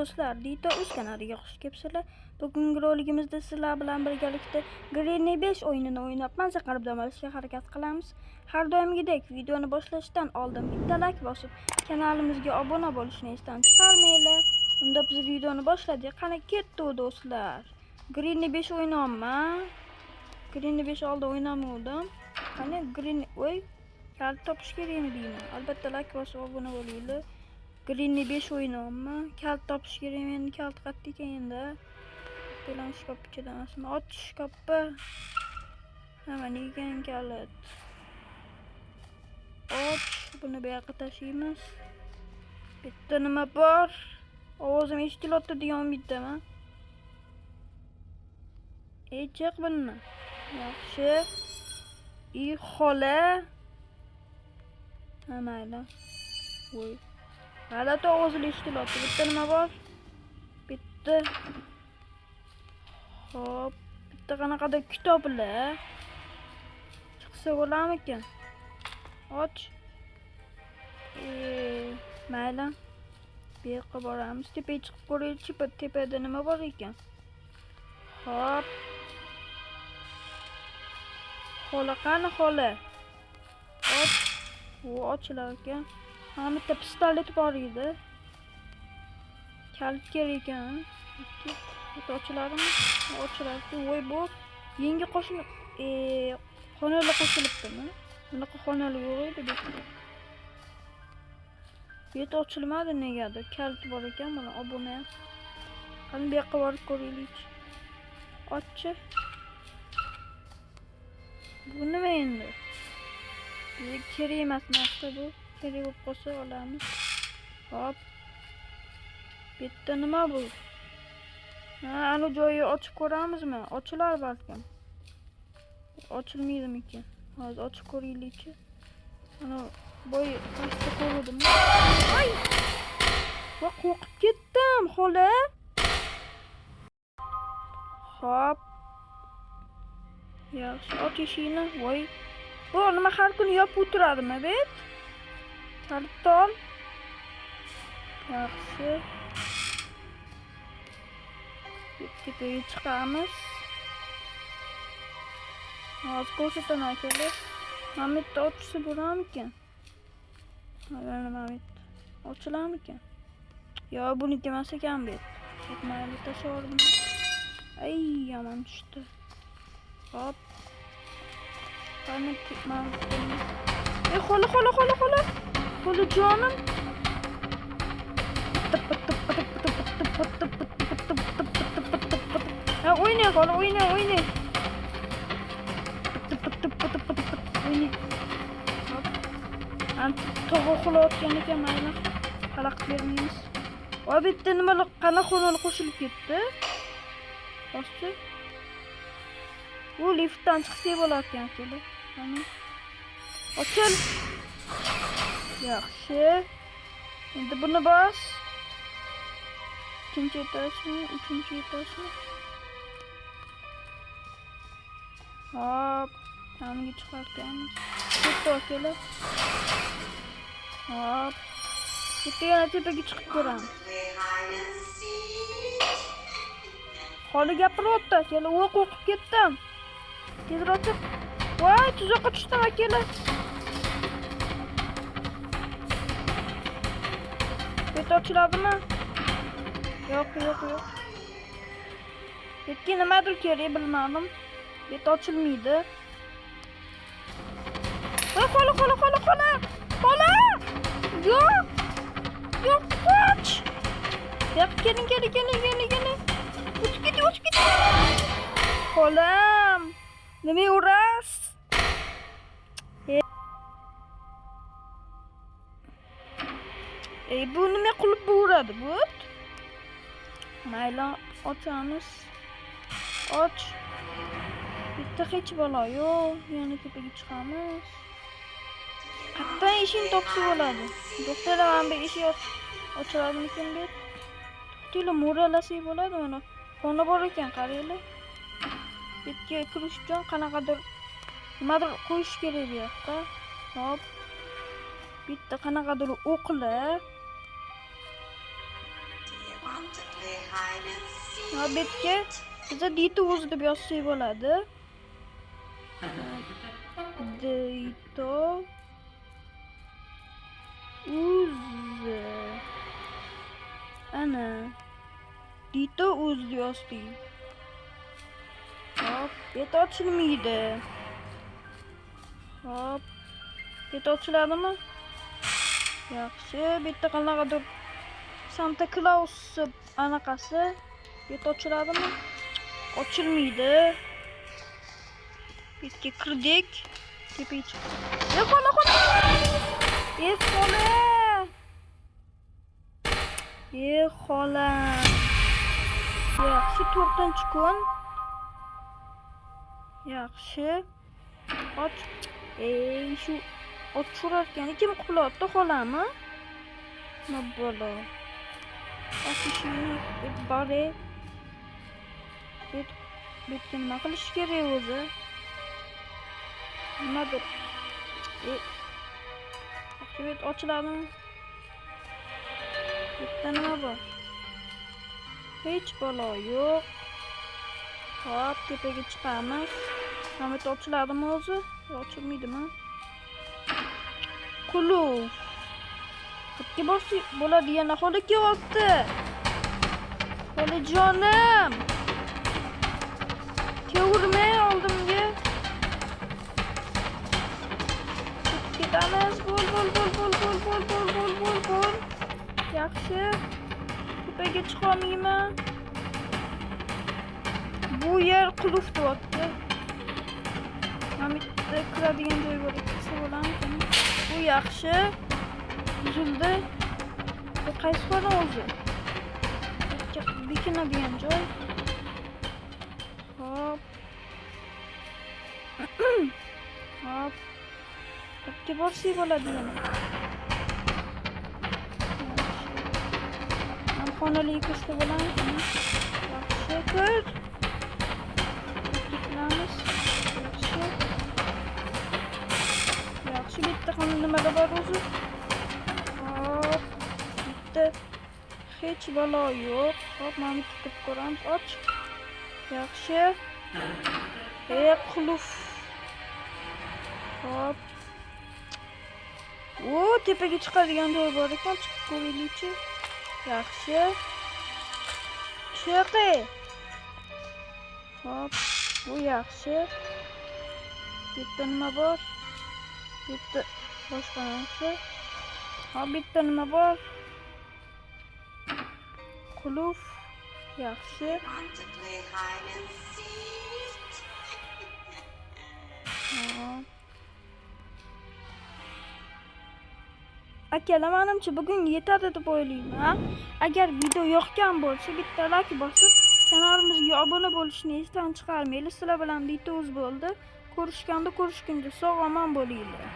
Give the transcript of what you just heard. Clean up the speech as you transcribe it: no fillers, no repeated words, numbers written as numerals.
Do'stlar, Dito o'z kanaliga xush kelibsizlar. Bugungi roligimizda sizlar bilan birgalikda Granny 5 o'yinini o'ynab, maza qilib dam olishga harakat qilamiz. Har doimgidek videoni boshlashdan oldin bitta like bosib, kanalimizga obuna bo'lishni esdan chiqarmanglar. Unda biz videoni boshladik. Qani ketdi do'stlar. Granny 5 o'ynayapman. Granny 5 oldin o'ynamagandim. Qani Granny, oy, kalit topish kerakmi deyman. Albatta like bosib obuna bo'linglar. Granny 5 o'ynayapman. Kalit topish kerak endi. Kalit qayerda ekan endi? Bilan shkaf ichida emasmi? Och shkafni. Mana ekan kalit. Och, buni bu yoqqa tashlaymiz. Bitta nima bor? Ovozim eshitilyapti degan umiddaman. Ey, chiq buni. Yaxshi. I xola. Ha, mayli. Voy. G'alati ovozli eshitilyapti. Bitta nima bor? Bitta. Xo'p, bitta qanaqadir kitoblar. Chiqsa bo'larmikan? Och. Mayli. Bu yoqqa boramiz. Tepaga chiqib ko'raylikchi, tepada nima bor ekan? Xo'p. Xola qani xola? Och. U ochilar ekan. Ha, bitta pistolet bor edi. Kalit kerak ekan. Bitta ochiladimi? Ochiladi. Voy, bu yangi qo'shni xonalar qo'shilibdimi? Bunaqa xonalar yo'q edi bu yerda. Bu yerda ochilmadi negadir. Kalit bor ekan, mana obuna. Qani bu yoqqa borib ko'raylik. Ochchi. Bu nima endi? Bizga kerak emas narsa bu. Kerak bo'lib qolsa olamiz. Hop. Bu yerda nima bu? Ha, anu joyi ochib ko'ramizmi? Ochilar balkim. Ochilmaydimikan? Hozir ochib ko'raylikchi. Ana boy pastda ko'ruvdim. Ay! Va qo'rqib ketdim, xola. Hop. Yaxshi, och eshikni. Voy. Bu nima har kuni yopib o'tiradimi, bet? Kalitni ol. Yaxshi. Tepaga chiqamiz. Hozir ko'rsataman akalar. Mana bu yerda ochsa bo'larmikan? Mana bu yerda. Ochilarmikan? Yo, buniki emas ekan bu yerda. Mayli, tashlavordim. Ay, yomon tushdi. Hop. Qani mana. Ey, xola, xola, xola, xola. Xola jonim. Tip tip tip tip tip tip tip tip tip tip tip tip tip. Ha, o'ynang xola, o'ynang, o'ynang. Tip tip tip tip tip tip o'ynang. Hop. An tog'a uxlayotgan ekan, mayli. Xalaqit bermaymiz. Voy, bu yerda nimalar, qanaqa xonalar qo'shilib ketdi? Boschi. Bu liftdan chiqsak bo'lar ekan akalar. Qani. Ochil. Yaxshi. Endi buni bos. Ikkinchi etajmi, uchinchi etajmi? Hop, tamiga chiqarkanmiz. Ketdi akalar. Hop. Bitta yana tepaga chiqib ko'ramiz. Play hide and seek. Xola gapiryapti akalar. Voy, qo'rqib ketdim. Tezroq chiq. Voy, tuzoqqa tushdim akalar. Bet ochiladimi? Yo'q, yo'q, yo'q. Betga nimadir kerak, bilmadim. Bet ochilmaydi. Voy, xola, xola, xola, xola. Xola! Yo'q. Yo'q, qoch. Bu yoqqa keling, keling, keling, keling, keling. O'tib keting, o'tib keting. Xolam. Nima urasiz? Ey, bu nima qilib uradi bu? Mayli, ochamiz. Och. Bitta hech balo yo'q. Yana tepaga chiqamiz. Qayerdan eshikni topsa bo'ladi? To'xtanglar, mana bu eshik ochiladimikan bu? To'xtanglar, mo'ralasak bo'ladi mana. Xona bor ekan, qaranglar. Bu yerga kirish uchun qanaqadir nimadir qo'yish kerak bu yoqqa. Hop. Bitta qanaqadir o'qlar. Do you want to hide and seek. Ha, bu yerga biza Dito o'zi deb yozsak bo'ladi. Dito o'zi. Ana. Dito o'zi yozdik. Hop, bet ochilmaydi. Hop. Bet ochiladimi? Yaxshi, bu yerda qanaqadir Santa Claus anaqasi. Bet ochiladimi? Ochilmaydi. Bu yerga kirdik. Tepaga chiqdik. E, xola, xola! E, xola! E, xola! Yaxshi, 4-kun. Yaxshi. Och. Ey, shu ot tushirar. Kim quvlayapti, xolami? Nima balo? Och eshikni, bor. Bet betga nima qilish kerak o'zi? Nimadir. E, bet ochiladimi? Bu yerda nima bor? Hech balo yo'q. Hop, tepaga chiqamiz. Mana bu yerda ochiladimi o'zi? Yo, ochilmaydimi? Qulf. Qayerga borsak bo'ladi yana? Xola kelyapti. Xolajonim. Kelavermang oldimga. O'tib ketamiz. Bo'l, bo'l, bo'l, bo'l, bo'l, bo'l, bo'l, bo'l, bo'l, bo'l. Yaxshi. Tepaga chiqa olmayman. Bu yer qulf deyapti. Mana bu yerda kiradigan joy bor, kirsa bo'ladimi? Bu yaxshi. Buzildi. Bu qaysi xona o'zi? Bu yerga bekinadigan joy. Hop. Hop. Qayerga borsak bo'ladi yana? Yaxshi. Mana xonalarga kirsa bo'ladimi? Yaxshi, kir. Bu yerga kiramiz. Yaxshi. Yaxshi, bu yerda xona nimalar bor o'zi? Hop. Bu yerda hech balo yo'q. Hop, mana bu yerga kirib ko'ramiz. Och. Yaxshi. E, qulf. Hop. O, tepaga chiqadigan joy bor ekan, chiqib ko'raylikchi. Yaxshi. Chiq. Hop, bu yaxshi. Bu yerda nima bor? Bu yerda boshqa narsa. Hop, bu yerda nima bor? Qulf. Yaxshi. Want to play hide and seek? Hop. Akalar, manimcha bugun yetadi deb o'ylayman. Agar video yoqgan bo'lsa, bitta like bosib, kanalimizga obuna bo'lishni esdan chiqarmanglar. Sizlar bilan Dito'z bo'ldi. Ko'rishganda ko'rishguncha sog' omon bo'linglar.